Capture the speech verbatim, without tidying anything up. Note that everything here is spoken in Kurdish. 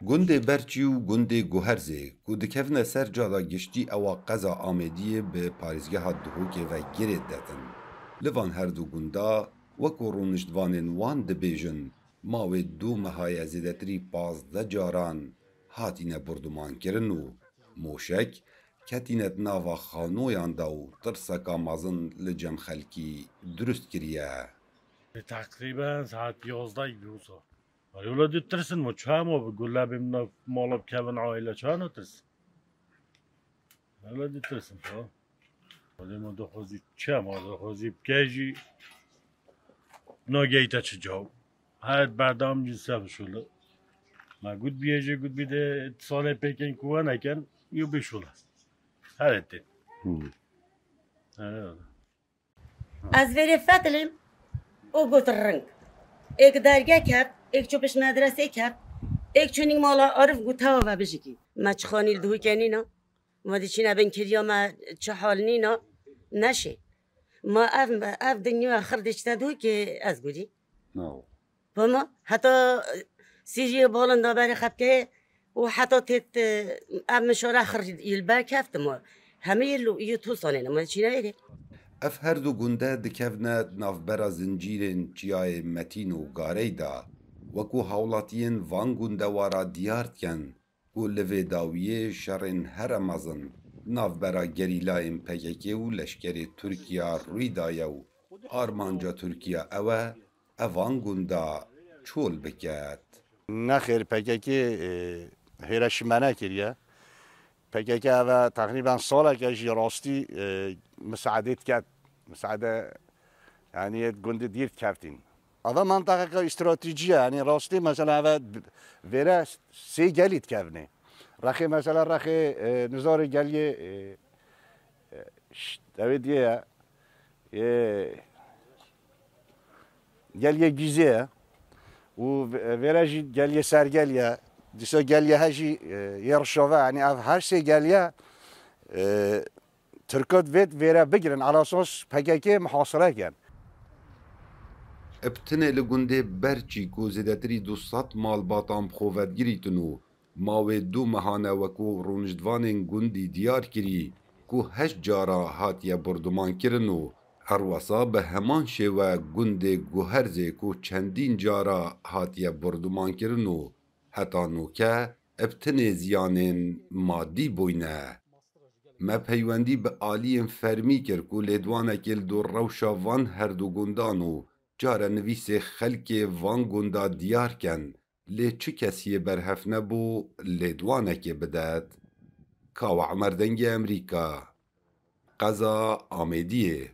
Gundê Berçî û gundê Guherzê ku dikevine ser cala giştî ewa qeza Amêdiyê bi parêzgeha Duhokê ve girêdiyetin. Li van her du gunda wekû rûniştvanên wan dibêjin, mawê du meha ye zêdetirî pazdeh caran hatine bordumankirin û moşek ketîne di nava xanoyan de û tirseka mezin li cem xelkî dirust kiriye. Teqrîben saet yazdeh bi wisa. Wala ditirsin, ma çawa ma bi gule bim nav mala bikevin aile, çawa natirsin? Wala ditirsin, ha? Wala ma daxwazî çi, ma daxwazî bike jî nageyte çi caw. Her berdam jî sev şule. Ma gut biyê jî gut bide salê pêkin ku weneken, yo bişule. Her etê. Hmm. He. Ez verê fetilîm û got ring. Êk derge keft, êk çû pişt medresê keft, êk çû nîng mala Arif got tewa ve bijikî. Me çi xanî li Duhokê nîna, ma diçîne bin kiriya me çi hal nîna, neşê. Ma ev, ev dinya xirdê çi te Duhokê ez gurî. No. Pima heta Sîriyê balinda berê xepkeyê û heta têt, e, ev mişara xir yil ber keftim û hemî yil û yû tusanê ne, ma çîne êrê. Ev her du gunde dikevne navbera zincîrên çiyayê Metîn û Garey de, wekû hawlatiyên van gunde wara diyar dikin ku li vê dawiyê şerên here mezin navbera gerîlayên P K K û leşkerê Tirkiya rûydaye û armanca Tirkiya ew e, evan gunda çol biket. Nexêr, P K K, e, hêreşî me nekiriye. P K K eve teqrîben saleke jî rastî, e, misaedê diket. Misaede, yanî yê gundî dîr dikevtîn. Eve mantaqeke stratejî ye, yanî rastî mesela eve vêre sê gelî dikevnê. Rexê mesela rexê, e, nizarê geliyê, e, e, ş-, ewê diyê ye. Yê geliyê Gîzê ye. Û ve-, vêre jî geliyê Sergel ye. Dîsa geliye he jî, e, yê Rişave. Yanî ev her sê geliye, e, Tirka divêt vêre bigirin. Elasos P K K muhasire ken. Eb tinê li gundê Berçî ku zêdetirî du sed malbatan bi xwe vedigirîtin û mawê du mehan e wekû rûniştvanên gundî diyar kirî ku heşt cara hatiye bordumankirin û herwesa bi heman şêwe gundê Guherzê ku çendîn cara hatiye bordumankirin û heta nûke eb tinê ziyanên madî bûyne. Me peywendî bi aliyên fermî kir ku lêdwanekê li dor rewşa van her du gundan û çarenivîsê xelkê van gunda diyar ken. Lê çi kes yê berhev nebû lêdwanekê bidet. Kawa Emer, Dengê Emerîka, qeza Amêdiyê.